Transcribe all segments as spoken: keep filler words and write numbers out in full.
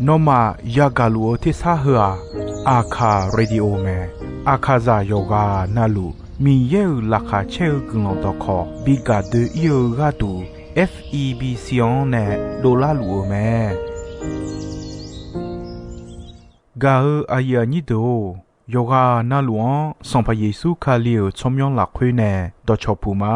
Nawmaf yagaq luf-eu tersar heu-aq, Aqkaq Radio mae. Aqkaqzaq yawqghaq navluf Miqyaer-euq laqkhaq caer-eu guiqlanq dawqkawq bi gaq doe-ir-eu gharduq, F E B C-anr nae dovlar luf-eu mae. Gaq-eu aqyuif aqnyir deuq-or, yawqghaq navluf-anr Sanqpaq Yeqsur Kali-euq tsawrmyanr lafkhoer nae dawqcawq puq ma.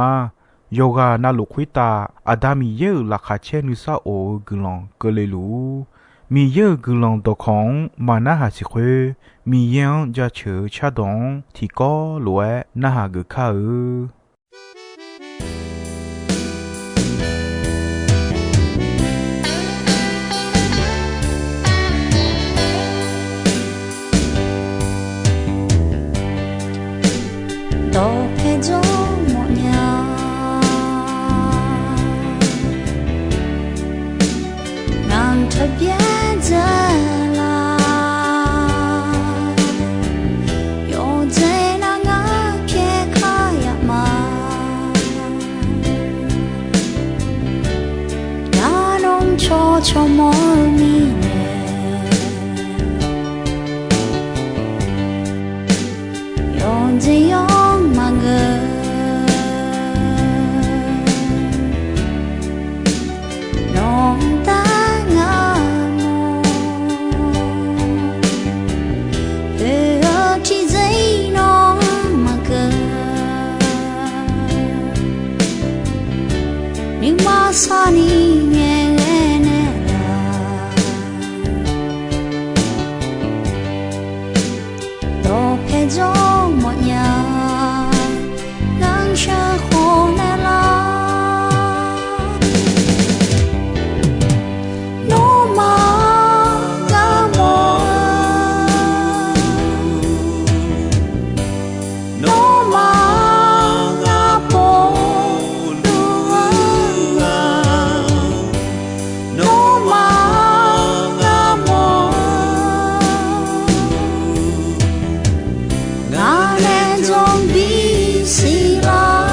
Yawqghaq navluf khoertav Aqda Miqyaer-euq laqkhaq caer nuisar of-eu guiqlanq keuvle luf-ur. Miqyaer-euq guiqlanq dawqkawq-anr maqnarhaq siq khoer, Miqyaer-anr jaceuq-eu cardawq-anr tiqkawv lof-aer narhaq geuf kar-eu. Dawqpae jawr mawfnya, ngaq-anr taqbyaer dzae la. Yawqjeq nar ngar pyaeq kar yaf ma. Ngar nawr cawq cawq mawr-eu mirnae, yawqjeq yawr maqngeur. Nawq-anr taef ngar mawr, oe-eu tiqjeq-ir nawr maqkeuv. Nuima sarni ngaeqghae naeqlaf, dawqpae jawr mawfnya, ngar sheuqkhof naeqlaf. Nawmaf ngar mawr-eu, nawmaf ngar pov luf-eu, nawmaf ngar mawr-eu, ngaq nae jawr bisiq lar.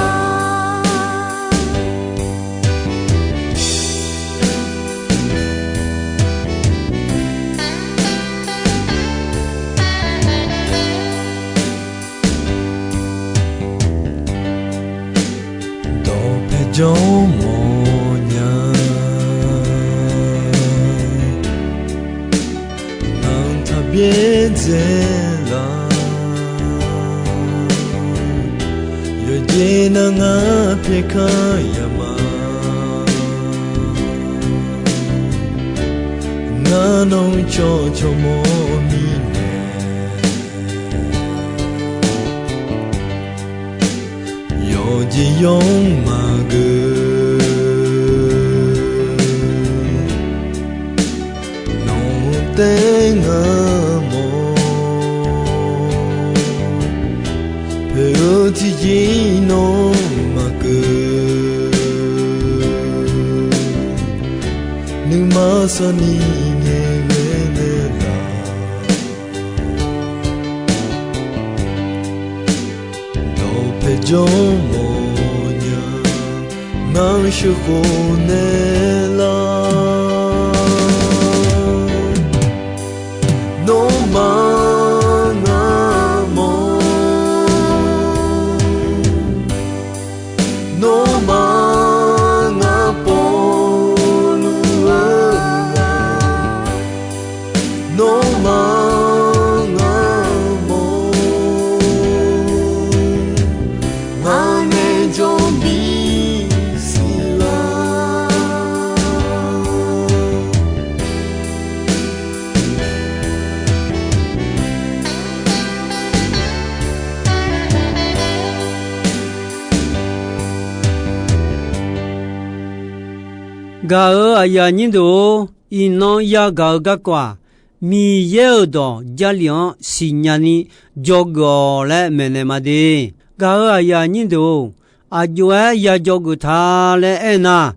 Dawqpae jawr mawfnya, ngaq-anr taqbyaer dzae la. Yawqjeq nar ngar pyaeq kar yaf ma. Ngar nawr cawq cawq mawr mirnae, yawqjeq yawr maqgeur. Nawq-anr taef ngar mawr, poeq-eu tiqjeq-ir nawr maqkeuv. Nuima sarni ngaeqghae naeqlaf, dawqpae jawr mawfnya, ngar sheuqkhof naeqlaf. Nawmaf ngar mawr, nawmaf ngar pov luf-eu, nawmaf ngar mawr, ngaq nae jawr bisiq lar. Gaq-euq aqyuif aqnyir deuq-or, iqnan yagaq-eu garkawv-aq, Miqyaer-euq dawq Jarlif-anr siqnya ni dzawgeuf-awq laer maeqnaeq ma de. Gaq-euq aqyuif aqnyir deuq-or, aqjox-aer ya dzawgeuf ta laer aernar,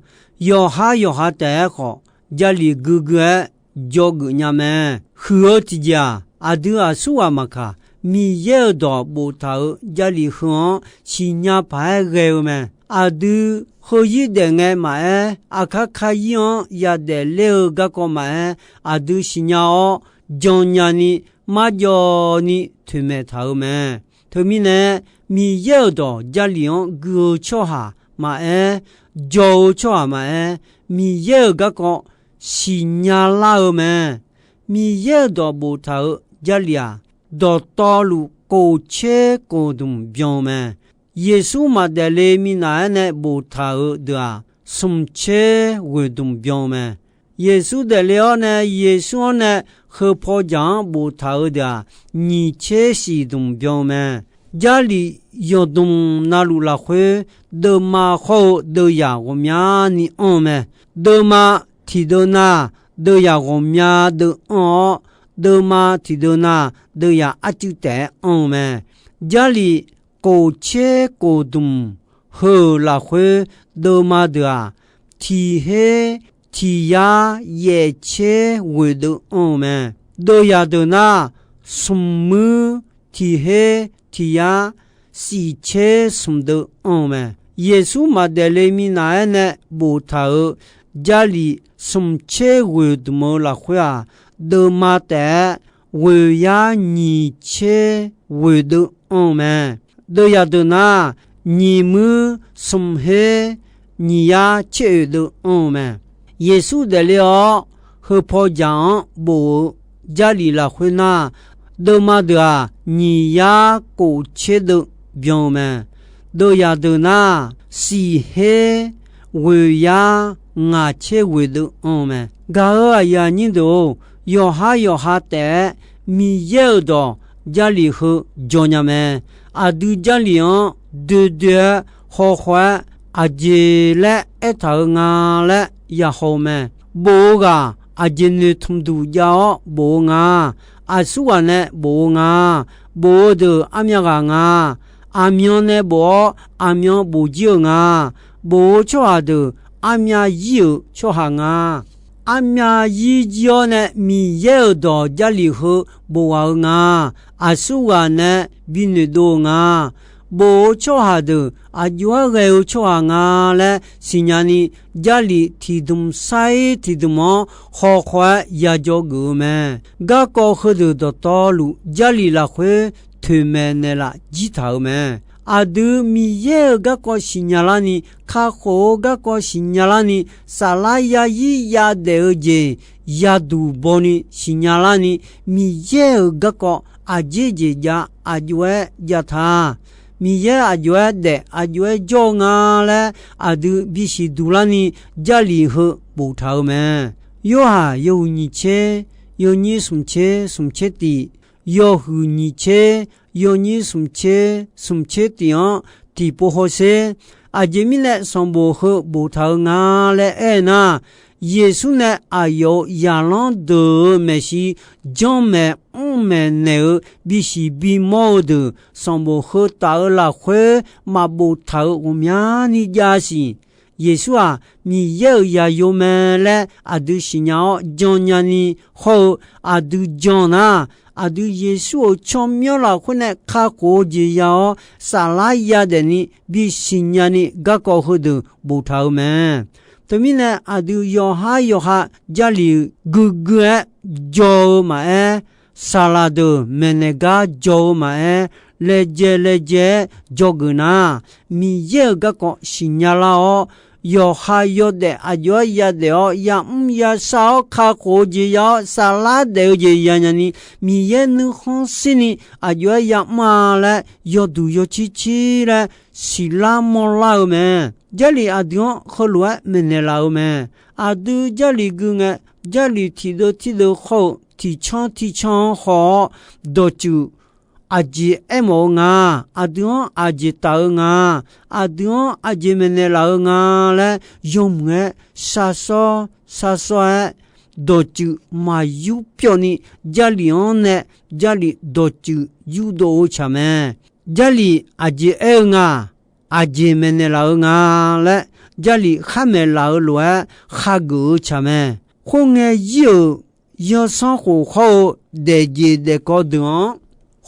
yawqhar yawqha taef-aer khawf Jarlif guigui-aer dzawgeuf nya mae. Huiq-eu tiqjeq-aq, aqdui aqsurghaq maqkaq, Miqyaer-euq dawq boftaq-euq Jarlif heu-anr siqnya paq-aer ghae-eu mae. Aqdui heuzir daef ngae maqaer, aqkar karyir-anr yadaef ler-eu garkawv maqaer, aqdui siqnya-awr jannya ni marjawv ni toeqmaeq taq-eu mae. Teumirnae, Miqyaer-euq dawq Jarlif-anr gui-eu tsawrhaq maqaer, jawr-eu tsawrhaq maqaer, Miqyaer-euq garkawv siqnya lar-eu mae. Miqyaer-euq dawq boftaq-euq Jarlif-aq, dawqtawvluf kof tser kof dmq byan-eu mae. Yeqsur maqdaef le minav-aer nae boftaq-euq deuq-aq, smq tser ghoeq dmq byan-eu mae. Yeqsur daefle-awr nae, Yeqsur-anr nae heu paw jaq-anr boftaq-euq deuq-aq, nyiq tser siq dmq byan-eu mae. Jarlif yawqdmq navluf lafkhoer, deuvma khawr-eu deuvyaq ghawqmyani anr-eu mae. Deuvma tiqdeuv nar, deuvyaq ghawqmya deuv anr-awr, deuvma tiqdeuv nar, deuvyaq arcuiv taef-aer anr-eu mae. Jarlif kof tser kof dmq heu-euq lafkhoer, deuvma deuq-aq, tiq her tiq yar yaef tser ghoeq deuv anr-eu mae. Deuvzaq deuq nar, smq muir tiq her tiq yar shif tser smq deuv anr-eu mae. Yeqsur maqdaef le minav-aer nae boftaq-euq Jarlif smq tser ghoeq dmq-eu lafkhoer-aq, deuvma taef-aer ghoeq yar nyiq tser ghoeq deuv anr-eu mae. Deuvzaq deuq nar, nyiq muir smq her nyiq yar tser oeq deuv anr-eu mae. Yeqsur daefle-awr, heu paw jaq-anr bof-eu Jarlif lafkhoer nar, deuvma deuq-aq, nyiq yar kof tser deuv byan-eu mae. Deuvzaq deuq nar, shif her ghoeq yar ngaq tser ghoeq deuv anr-eu mae. Gaq-euq aqyuif aqnyir deuq-or, yawqhar yawqha taef-aer Miqyaer-euq dawq Jarlif heu jawr nya mae. Aqdui Jarlif-anr doe doe-aer, hawkhaw-aer, aqjeq laer aertaq-eu nga laer yahaw-eu mae. Bof-eu ghaq aqjeq noeqtmq duq jav-awr bof-eu nga. Aqsurghaq nae bof-eu nga. Bof-eu deuq armyav ghaq nga. Aqmyan nae bof-awr aqmyan bof jir-euq nga. Bof-eu tsawrhaq deuq armyav yir-euq tsawrhaq nga. Armyav yir jir-awr nae Miqyaer-euq dawq Jarlif heu bof ghaq-eu nga. Aqsurghaq nae bi noeqdov-eu nga. Bof-eu tsawrhaq deuq aqjox-aer ghae-eu tsawrhaq nga laer siqnya ni, Jarlif tiqdmq sair tiqdmq-anr hawkhaw-aer yajawr geuf-eu mae. Garkawv heudeuq dawqtawvluf Jarlif lafkhoer toeqmaeq naeqlaf jir taq-euq mae. Aqdui Miqyaer-euq garkawv siqnya larni, kakhof-eu garkawv siqnya larni, saflar yazir yadaef-eu jeq yaduq bawni siqnya larni, Miqyaer-euq garkawv aqjeq jeq jav aqjox-aer jav ta. Miqyaer aqjox-aer daef aqjox-aer jawr-eu nga laer aqdui bisiq duq larni Jarlif heu boftaq-eu mae. Yorhaq yawhuiq nyiq tser, yawnyir smq tser, smq tser tif, yawhuiq nyiq tser, yawnyir smq tser, smq tser tif-anr tiqpov hawsher. Aqjeq mirnae sanqbof heu boftaq-eu nga laer aer nar, Yeqsur nae aqyawf-euq zaqlanr deuq-euq maeqshi janrmaeq mrmaeq naeq-eu bisiq bimawr-eu deuq sanqbof heu taf-eu lafkhoer maqbof taq-euq ghawqmyani jav siq. Yeqsur-aq, Miqyaer-euq zaqyo mae laer aqdui siqnya-awr jannya ni hawr-eu, aqdui jan nar, aqdui Yeqsur-euq tsawrmyanr lafkhoer nae kakhof-eu jeq ya-awr, saflar yadaef ni bisiqnya ni garkawv heudeuq boftaq-eu mae. Teumirnae, aqdui yawqhar yawqha Jarlif guigui-aer jawr-eu maqaer, saqlaq deuq maeqnaeq gar jawr-eu maqaer, laejae laejae-aer jawrgeuf nar, Miqyaer-euq garkawv siqnya lar-awr, yawqha yawdaef aqjox-aer yadaef-awr, yamr yashar-awr, kakhof-eu jeq ya-awr, saflar daef-eu jeq yanya ni, Miqyaer nuikhanr shirni aqjox-aer yamr-a laer yawduq yawcir cir laer siqlar mawrlar-eu mae. Jarlif aqdui-anr heulof-aer maeqnaeq laf-eu mae. Aqdui Jarlif gui ngae, Jarlif tiqdeuv tiqdeuv khawr-eu tiqcanr tiqcanr-anr haw-awr, dawqtsuif aqjeq aermawf-eu nga, aqdui-anr aqjeq taf-eu nga, aqdui-anr aqjeq maeqnaeq laf-eu nga laer yawmuiq-aer sharsawr sharsawr-aer, dawqtsuif maqyur pyawv ni, Jarlif-anr nae Jarlif dawqtsuif yurdov-eu tsaq mae. Jarlif aqjeq aer-eu nga, aqjeq maeqnaeq laf-eu nga laer, Jarlif khar maeq laf-eu lof-aer khageuf-eu tsaq mae. Khoerngae yir-euq yawsanr khof hawr-eu daefjeq daefkawv deuq-anr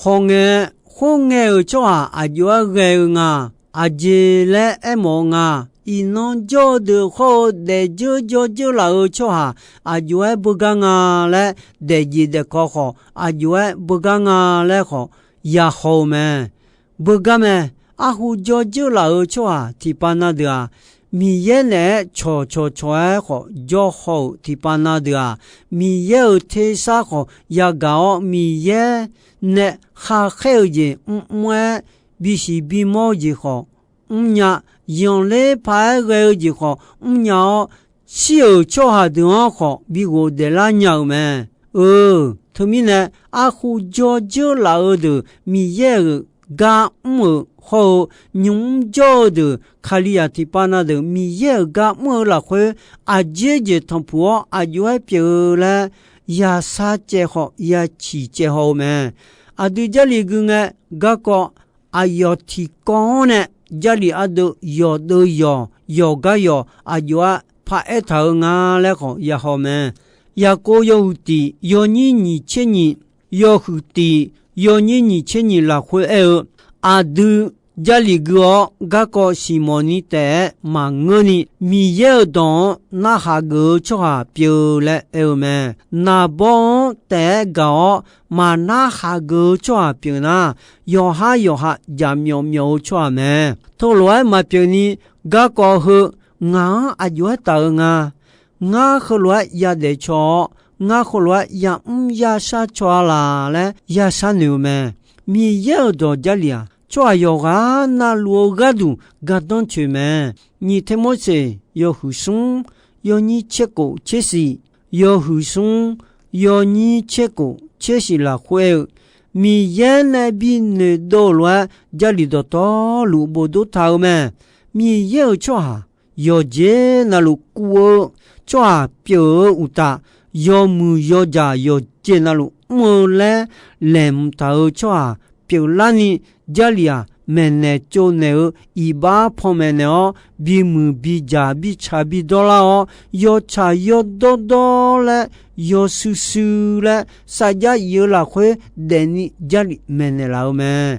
hawngae, khoerngae-euq tsawrhaq aqjox-aer ghae-eu nga. aqjeq laer aermawf-eu nga. Iqnan jawr-eu deuq hawr-eu daefdzeur jawrdzeur laf-eu tsawrhaq aqjox-aer beugar nga laer, daefjeq daefkawv khawf aqjox-aer beugar nga laer khawf, yahaw-eu mae. Beugar mae. Arhu jawrdzeur laf-eu tsawrhaq tiqpav na deuq-aq, Miqyaer naeq-aer cawqcawq cawq-aer khawf jawrhaw-euq tiqpav na deuq-aq, Miqyaer-euq tersar khawf yagaq-awr, Miqyaer nae khakhaer-eu jeq mrmr-aer bisiq bimawr-eu jeq khawf mrnya, zanqler paq-aer ghae-eu jeq khawf mrnya-awr, shir-euq tsawrhaq deuq-anr khawf bi ghofdaef lar nya-euq mae. Eu, teumirnae, arhu jawrdzeur laf-eu deuq Miqyaer-euq gar mr-euq hawr-eu, nymq mr jawr-eu deuq Kalizaq tiqpav na deuq Miqyaer-euq gar mr-eu lafkhoer, aqjeq jeq tanqpuq-awr aqjox-aer pyeuf-eu laer, yashar caev khawf yaciq caev haw-eu mae. Aqdui Jarlif gui ngae, garkawv aqyawf tiqkawv-anr nae Jarlif ardeuv yawqdeuv yawq, yawqgar yawq aqjox-aer paraer taq-eu nga laer khawf yahaw mae. Yaqkov yawhuiq tiq yawnyir nyiq tser nyiq, yawhuiq tiq yawnyir nyiq tser nyiq lafkhoer aer-eu, aqdui Jarlif gui-awr garkawv siqmawf ni taef-aer maqngeurni, Miqyaer-euq dawq-anr narhaq geuf-eu tsawrhaq pyeuf laer aer-eu mae. Naqbawr-anr taef-aer gaq-awr maqnar haq geuf-eu tsawrhaq pyeuf nar, yawqhar yawqha jaqmyawf myawf-eu tsawrhaq mae. Teulof-aer maqpyeuf ni, garkawv heu ngaq-anr aqjox-aer taf-eu nga. Ngar heulof-aer yadaef caw-awr, ngar heulof-aer yamr yashar caw-a laq laer yashar noeq-eu mae. Miqyaer-euq dawq Jarlif-aq, tsawrhaq yawqghaq navluf-eu gharduq gardanr coeq mae. Nyiq Termorseq yawhuiq smr yawnyir tser kof tser shiq, yawhuiq smr yawnyir tser kof tser shiq lafkhoer aer-eu, Miqyaer nae bi noeqdov lof-aer Jarlif dawqtawvluf bofdov taq-eu mae. Miqyaer-euq tsawrhaq yawqjeq navluf kuf-eu tsawrhaq pyeuf-eu uqtaf, yawmuiq yawjaq yawqjeq navluf mr-eu laer laeqhmq taq-eu tsawrhaq pyeuflarni, Jarlif-aq, maeqnaeq tsovnaeq-eu iqbax panmaeq naeq-awr, bimuiq bijaq bitsaq bidawr lar-awr, yawtsaq yawdawr dawr laer, yawshuir shuir laer, sarjax if-eu lafkhoer daefni Jarlif maeqnaeq laf-eu mae.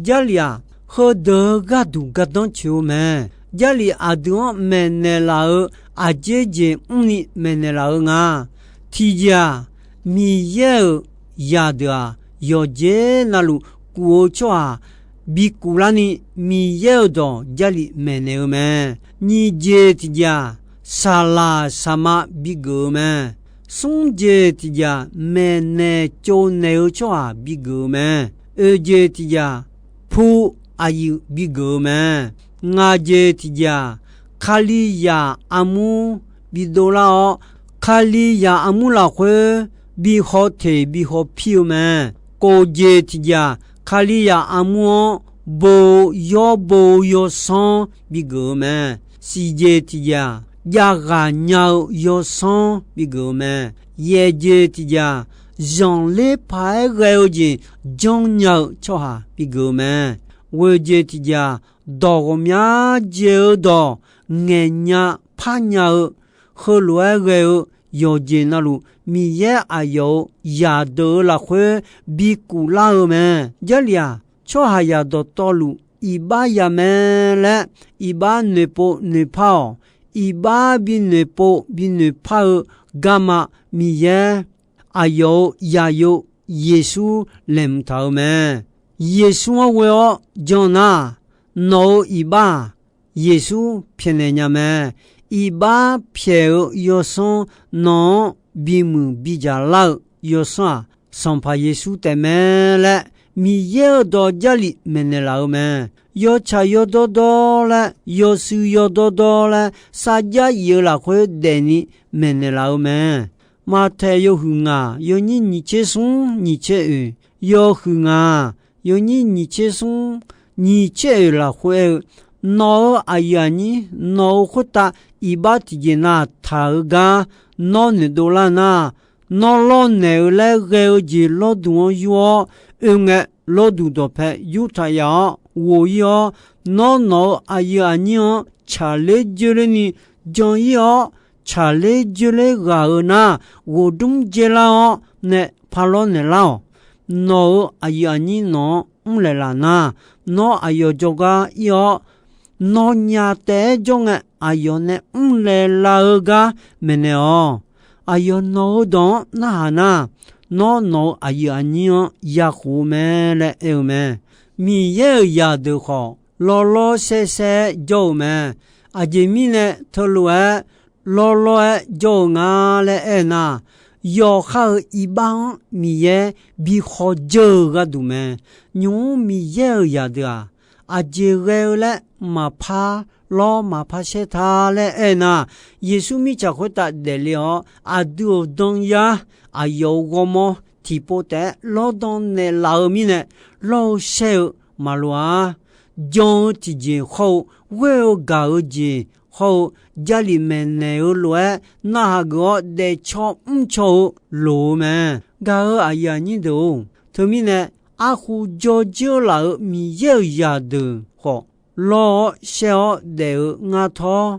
Jarlif-aq, heudeuq-eu gharduq gardanr coeq-eu mae. Jarlif aqdui-anr maeqnaeq laf-eu aqjeq jeq mrni maeqnaeq laf-eu nga. Tiqjeq-aq, Miqyaer-euq zaqdeuq-aq, yawqjeq navluf kuf-eu tsawrhaq bikuf larni, Miqyaer-euq dawq Jarlif maeqnaeq-eu mae. Nyiq jeq tiqjeq-aq, saqlaq saqma bigeuf-eu mae. Smr jeq tiqjeq-aq, maeqnaeq tsovnaeq-eu tsawrhaq bigeuf-eu mae. Oeq jeq tiqjeq-aq, pu aqyuif bigeuf-eu mae. Ngaq jeq tiqjeq-aq, Kalizaq armur bidov lar-awr, Kalizaq armur lafkhoer bi haw teq bi haw pir-eu mae. Kof jeq tiqjeq-aq, Kalizaq armur-anr bo-eu yawr bo-eu yawsanr bigeuf-eu mae. Siq jeq tiqjeq-aq, javghaq nya-eu yawsanr bigeuf-eu mae. Yaef jeq tiqjeq-aq, zanqler paq-aer ghae-eu jeq janrnya-eu tsawrhaq bigeuf-eu mae. Ghoeq jeq tiqjeq-aq, dawq ghawqmya jeq-eu dawq ngaeqnya parnya-eu, heulof-aer ghae-eu yawqjeq navluf, Miqyaer aqyawf-euq zaqdeuq-eu lafkhoer bikuf lar-eu mae. Jarlif-aq, tsawrhaqzaq dawqtawvluf iqbax ya mae laer, iqbax noeqpov noeqpar-awq. Iqbax binoeqpov binoeqpar-eu garma Miqyaer, aqyawf-euq zaqyo Yeqsur laeqhmq taq-eu mae. Yeqsur-anr ghoe-awr jan nar, nawq-euq iqbax-aq, Yeqsur pyaeqnaeq nya mae. Iqbax pyaeq-eu yawsanr, nawq-anr bimuiq bidzaq lar-eu yawsanr-aq, Sanqpaq Yeqsur taef mae laer, Miqyaer-euq dawq Jarlif maeqnaeq laf-eu mae. Yawtsaq yawdawr dawr laer, yawshuir yawdawr dawr laer, sarjax if-eu lafkhoer daefni maeqnaeq laf-eu mae. Maqtaeq yawhuiq ngaq yawnyir nyiq tser smr nyiq tser oeq, yawhuiq ngaq yawnyir nyiq tser smr nyiq tser oeq lafkhoer aer-eu, nawq-euq aqyuif aqnyir nawq-euq khoertav iqbax tiqjeq nav taq-eu gar nawr noeqdov lar nar, nawr lawrnaeq-eu laer ghae-eu jeq lawrduq-anr yur-awr, oe ngae lawrduq dawqpae yurtaq yaf-awr ghof-ir-awr, nawr nawq-euq aqyuif aqnyir-anr tsaqler dzoerlerni jan-ir-awr, tsaqler dzoerler ghaq-euq nar, ghofdmr dzaerlar-awr nae par lawrnaeq lar-awq. Nawq-euq aqyuif aqnyir nawq-anr mrlaeq laf nar, nawr aqyawf jawrgar ir-awr, Nawnyaf taef-aer jawr ngae, aqyawf nae mrlaeq laf-eu gar maeqnaeq-awq. Aqyawf nawq-eu dawq-anr narhaq nar, nawr nawq-eu aqyuif aqnyir-anr yakhof-eu mae laer aer-eu mae. Miqyaer-euq zaqdeuq khawf, lawrlawr saersaer-aer jawr-eu mae. Aqjeq mirnae teulof-aer lawrlawr-aer jawr-eu nga laer aer nar, yawqha-euq iqbax-anr Miqyaer bi khawf dzeur-eu gharduq mae. Nymq-mr Miqyaer-euq zaqdeuq-aq, aqjeq ghae-eu laer maqpar lawr maqpar saer ta laer aer nar, Yeqsur mirtsaq khoertav daefle-awr, aqdui-euq danyar, aqyawf-euq ghawrmawr tiqpov taef-aer lawrdan naeqlaf-eu mirnae, lawr-eu saer-eu maqloq-a. Jan-eu tiqjeq hawr-eu, ghoer-eu gaq-eu jeq hawr-eu, Jarlif maeqnaeq-eu lof-aer narhaq geuf-awr daefcaw mrcaw-eu loq-eu mae. Gaq-eu aqyuif aqnyir deuq-or, teumirnae arhu jawr dzeur laf-euq Miqyaer-euq zaqdeuq khawf, lawr-awr saer-awr daef-eu ngar tawr.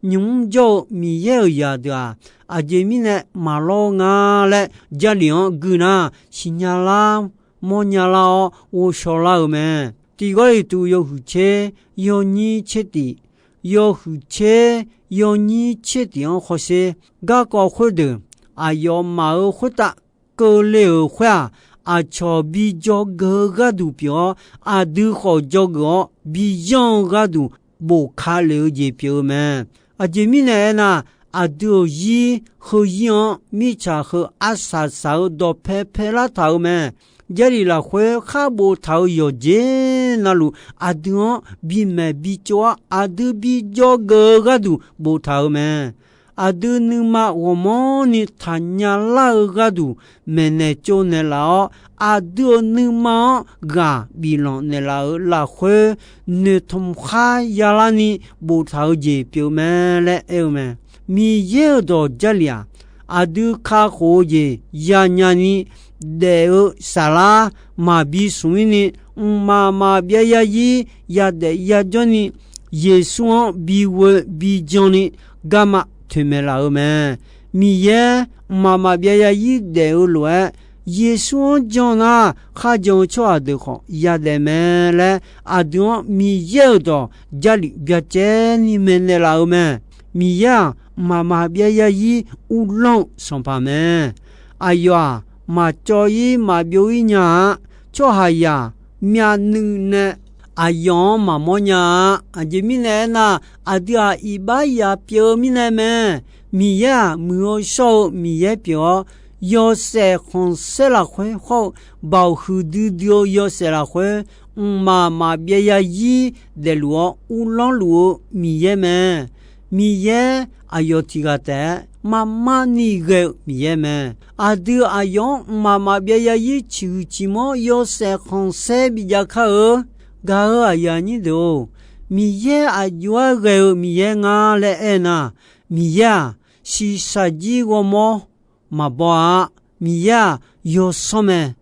Nymq-mr jawr-eu Miqyaer-euq zaqdeuq-aq, aqjeq mirnae maqlawr-eu nga laer Jarlif-anr gui nar, siqnya lar, mawrnya lar-awr ghovshaw lar-euq mae. Tiq Gawrliqtu yawhuiq tser yawnyir tser tiq, yawhuiq tser yawnyir tser tiq-anr hawsher. Garkawv khoerdeuq aqyawfmaf-euq khoertav keuvle-euq khoer-aq, aqcawq bi dzawgeuf-eu gharduq pyeuf-awr, aqdui khawf dzawgeuf-awr bi yanr-eu gharduq bofka lef-eu jeq pyeuf-eu mae. Aqjeq mirnae aernar, aqdui-euq zir heuzir-anr mirtsaq heu arsaq saq-eu dawqpae paelar taq-euq mae. Jarlif lafkhoer khar boftaq-euq yawqjeq navluf, aqdui-anr bimaeq bitsov-awr, aqdui bi dzawgeuf-eu gharduq boftaq-euq mae. Aqdui nuima ghawqmanrni taqnya lar-eu gharduq maeqnaeq tsovnaeq laf-awr, aqdui-euq nuima-anr ghaq biflanq naeqlaf-euq lafkhoer, noeqtmq khar yalarni boftaq-eu jeq pyeuf-eu mae laer aer-eu mae. Miqyaer-euq dawq Jarlif-aq, aqdui kakhof-eu jeq yanya ni daef-eu saflar maqbi smq-ir ni, mqmaq maqbyav yarzir yadaef yajawr ni, Yeqsur-anr bighoe bijan ni garma toeqmaeq laf-eu mae. Miqyaer mqmaq maqbyav yarzir daef-eu lof-aer, Yeqsur-anr jan nar kharjan-eu tsawrhaq deuq khawf yadaef mae laer, aqdui-anr Miqyaer-euq dawq Jarlif byacaevni maeqnaeq laf-eu mae. Miqyaer-aq, mqmaq maqbyav yarzir uvlanr-eu Sanqpaq mae. Aqyawf-aq, maqcawv-ir maqbyov-ir nya-a. Tsawrhaqzaq myavnuiv nae aqyawf-anr maqmawr nya-a. Aqjeq mirnae aernar, aqdui-aq iqbax yaf pyeuf-eu mirnae mae. Miqyaer-aq, muiq-eu shawr-eu Miqyaer pyeuf-awr, yawshaef khanqsaer lafkhoer hawr-eu, baoq huiqdui dui-eu yawshaef lafkhoer, mqmaq maqbyav yarzir daefluf-awr uvlanr luf-eu Miqyaer mae. Miqyaer aqyawf tiq ghaq taef-aer marmar ni ghae-eu Miqyaer mae. Aqdui aqyawf-anr mqmaq maqbyav yarzir ciqhuiq ciqmanr yawshaef khanqsaer bijav kar-eu. Gaq-eu aqyuif aqnyir deuq-or, Miqyaer aqjox-aer ghae-eu Miqyaer nga laer aernar, Miqyaer-aq, shiqshaq jir ghawrmawr maqbaw-a. Miqyaer-aq, yawsanr mae.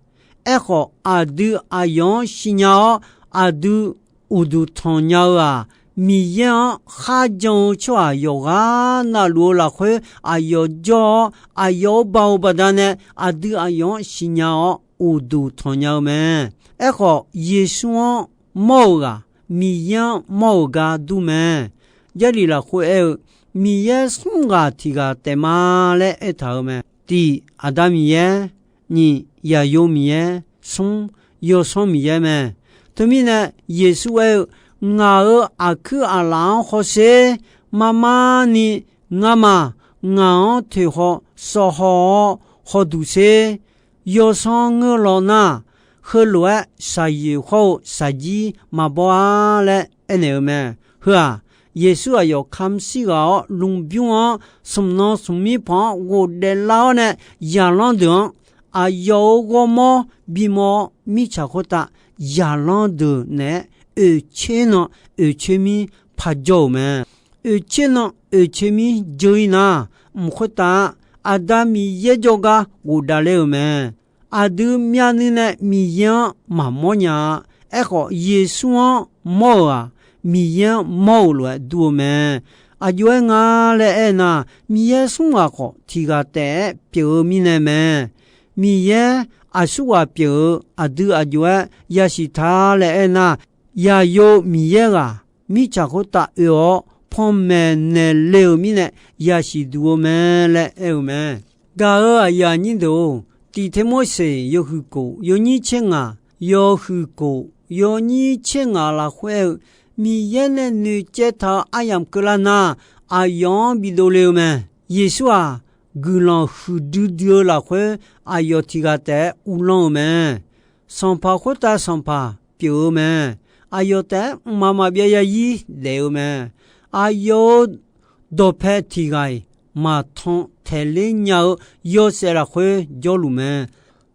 Aerkhawf, aqdui aqyawf-anr siqnya-awr, aqdui uqduq tanq nya-eu-aq, Miqyaer-anr kharjan-eu tsawrhaq yawqghaq navluf-eu lafkhoer aqyawf jawr-awr, aqyawf-euq baoq baqdanae aqdui aqyawf-anr siqnya-awr uqduq tanq nya-eu mae. Aerkhawf, Yeqsur-anr mawr-euq ghaq, Miqyaer-anr mawr-euq gar dur mae. Jarlif lafkhoer aer-eu, Miqyaer smr ghaq tiq ghaq taef ma laer aertaq-euq mae. Tiq, Aqda Miqyaer, nyiq, Yaqyo Miqyaer, smr, Yawsanr Miqyaer mae. Teumirnae, Yeqsur aer-eu, Ngaq-euq aqkuir aqlaf-anr hawsher. Marmar ni ngamaf ngaq-anr toeqhaw sawqhaw-awr hawduq sher. Yawsanr ngeur law nar, heulof-aer shaqyoeq hawr-eu shaqjir maqbaw-a laer aernaeq-eu mae. Heu-aq, Yeqsur aqyawf kamq shir ghaq-awr lmqbymr-anr smq nan smqmir pawq-anr ghofdaef lar-awr nae, zaqlanr deuq-anr aqyawf-euq ghawrmawr bimawr-awr, mirtsaq khoertav zaqlanr deuq naeq-aer oeqtser nan oeqtser mir parjawr-euq mae. Oeqtser nan oeqtser mir dzeur-ir nar, mq khoertav-a, Aqda Miqyaer jawrgar ghofdav ler-euq mae. Aqdui myavnuiv nae Miqyaer-anr maqmawr nya-a. Aerkhawf, Yeqsur-anr mawr-euq-aq, Miqyaer-anr mawr-euq lof-aer dur-eu mae. Aqjox-aer nga laer aernar, Miqyaer smr ghaq khawf tiq ghaq taef-aer pyeuf-eu mirnae mae. Miqyaer aqsurghaq pyeuf-eu aqdui aqjox-aer yasiq ta laer aernar, Yaqyo Miqyaer ghaq, mirtsaq khoertav oe-awr panmaeq naeq le-euq mirnae yasiq duq-eu mae laer aer-eu mae. Gaq-euq aqyuif aqnyir deuq-or, Tiq Termorseq yawhuiq kof yawnyir tser ngaq, yawhuiq kof yawnyir tser ngaq lafkhoer aer-eu, Miqyaer nae noeqcaev taq-eu aryamq keuvlar nar, aqyawf-anr bidov le-eu mae. Yeqsur-aq, guiqlanq huiqdui dui-eu lafkhoer aqyawf tiq ghaq taef-aer uvlanr-eu mae. Sanqpaq khoertav Sanqpaq pyeuf-eu mae. Aqyawf taef-aer mqmaq maqbyav zarzir daef-eu mae. Aqyawf-euq dawqpae tiq ghaq-iq maqtan taeqler nya-eu yawshaef lafkhoer jawrluf mae.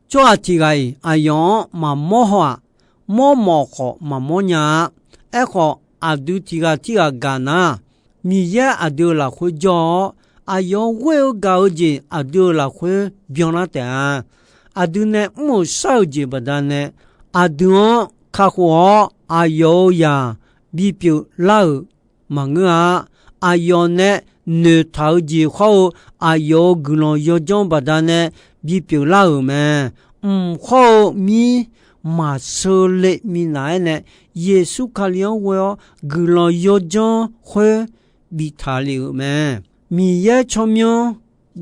Tsawrhaq tiq ghaq-iq aqyawf-anr maqmawr haw-aq, mawrmawf khawf maqmawr nya-a. Aerkhawf, aqdui tiq ghaq tirghaq gaq nar, Miqyaer aqdui-euq lafkhoer jawr-awr, aqyawf ghoer-eu gaq-eu jeq aqdui-euq lafkhoer byanlar taef-a. Aqdui nae mr-euq shar-euq jeq baqdanae, aqdui-anr kakhof-awr aqyawf-euq zaq bipyeuf lar-euq maqngeur-a. Aqyawf nae noeqtaq-eu jeq khawr-eu aqyawf-euq guiqlanq yawdzanr baqdanae bipyeuf lar-euq mae. Mq khawr-eu mir maqsheu le minav-aer nae, Yeqsur Kali-anr ghoe-awr guiqlanq yawdzanr khoer biftaq lef-euq mae. Miqyaer tsawrmyanr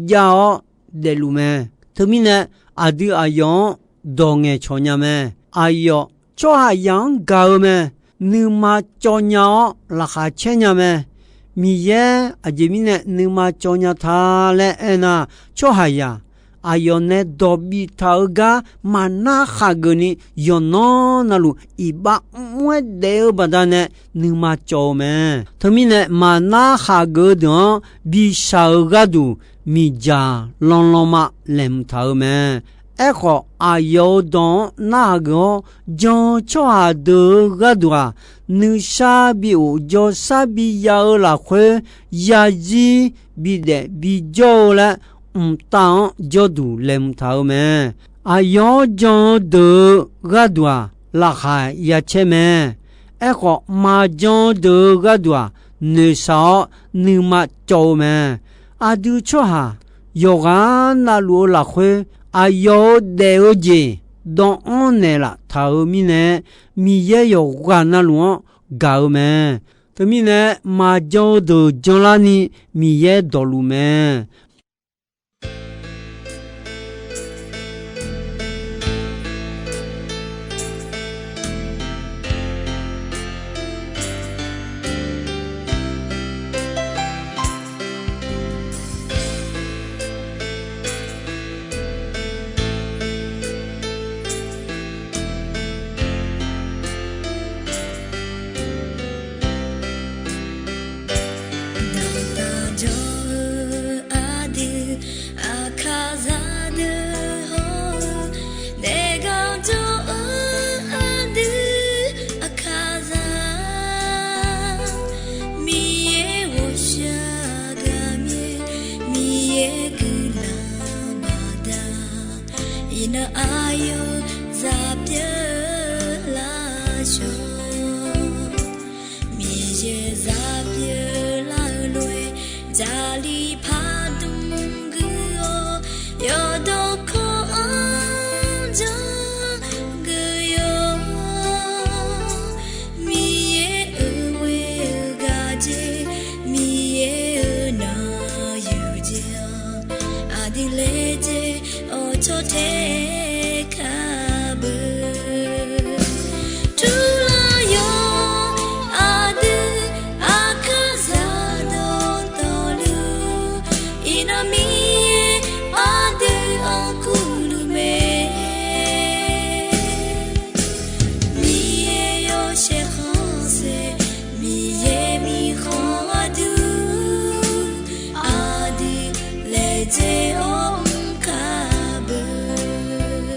jav-awr daefluf mae. Teumirnae, aqdui aqyawf-anr dawq ngaeqcawq nya mae. Aqyawf tsawrhaqzaq-anr gaq-eu mae. Nuima cawv nya-awr laqkhaq caer nya mae. Miqyaer aqjeq mirnae nuima cawv nya ta laer aernar, tsawrhaqzaq aqyawf nae dawq biftaq-eu gar maqnar khaqgeuf ni yawqnan navluf iqbax mr-aer daef-eu baqdanae nuima cawv-eu mae. Teumirnae, maqnar khaqgeuf-eu deuq-anr bishaq-euq gharduq miqdzaq lanlanma laeqhmq taq-eu mae. Aerkhawf, aqyawf-euq dawq-anr narhaq geuf-awr jan-eu tsawrhaq deuq-euq gharduq-aq, nuisar bi of jawrsar biya-eu lafkhoer yazir bidaef bijawr-eu laer, mqtav-anr jawrduq laeqhmq taq-eu mae. Aqyawf-anr jan-eu deuq-euq gharduq-aq, laqkhaq ya caer mae. Aerkhawf, maqjan-eu deuq-euq gharduq-aq, noeqshaq-awr nuima cawv-eu mae. Aqdui tsawrhaq yawqghaq navluf-eu lafkhoer, aqyawf-euq daef-eu jeq dawvanr naeqlaf taq-euq mirnae, Miqyaer yawqghaq navluf-anr gaq-eu mae. Teumirnae, maqjan-eu deuq janlarni Miqyaer dawqluf mae. Dawqtaq jawr-eu aqdui, aqkaqzaq deuq hawr-eu, daefgar jawr-eu aqdui, aqkaqzaq, Miqyaer ghawqshaq gaqmyaer, Miqyaer guiqlanq baqda, iqnan aqyawf zaq pyeuf-eu lafshawr. Miqyaer zaq pyeuf lar-eu lof-aer, Jarlif pardmq guiq-awr, yawqdawq kawv-anr janr guiq-awr, Miqyaer-euq ghoer-eu gaq jeq, Miqyaer-euq nan yuq jeq-anr, aqdui laejae-awr cawtae kar beu. Turlar yawr aqdui, aqkaqzaq dawqtawvluf, iqnan Miqyaer aqdui-anr kurluf mae. Miqyaer yawshaef khanqsaer, Miqyaer mirkhanq aqdui, aqdui laejae-awr mr kar beu.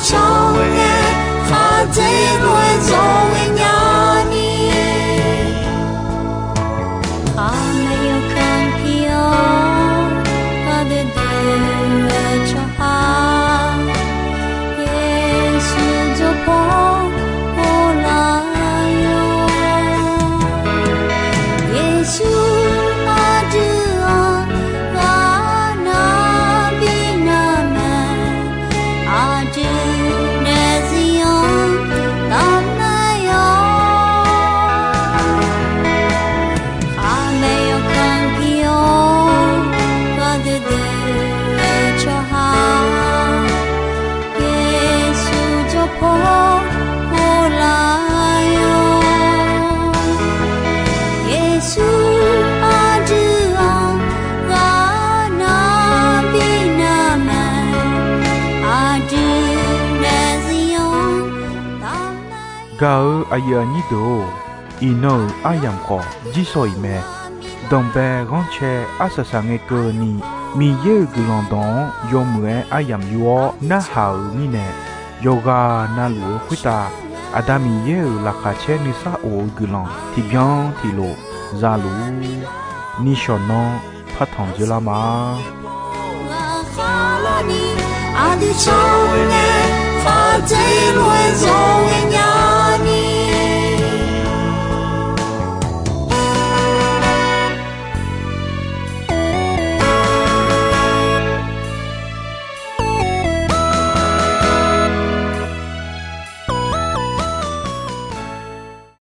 Tsawrhaq-aer khaqdzerzaq-aer zawqghae nyani, aqmaeq yawkaq pir-awr ghaqdoer doer-eu tsawrhaq, Yeqsur jawrpaw ghoflar-awr, Yeqsur aqdui-anr ghaq nar bi nar mae, aqdui nae zir-anr tavmae-awr, aqmaeq yawkaq pir-awr ghaqdoer doer-eu tsawrhaq, Yeqsur jawrpaw ghoflar-awr, Yeqsur aqdui-anr ghaq nar bi nar mae, aqdui nae zir-anr tavmae-awr. Gaq-eu aqyuif aqnyir deuq-or, iqnan-euq aryamq khawf jirsawq iq mae. Danqbae ghanrcae arsaq saq ngae keuvni, Miqyaer-euq guiqlanq dawq-anr yawmuiq-aer aryamq yur-awr narhaq-euq mirnae, yawqghaq navluf-eu khoertav Aqda Miqyaer-euq laqkhaq caer nuisar of-eu guiqlanq tiqbyan tiqlof za luf-ur. Nishawq nanr partanq dzeurlar ma. Aqdui tsawrhaq-aer khaqdzerzaq-aer zawqghae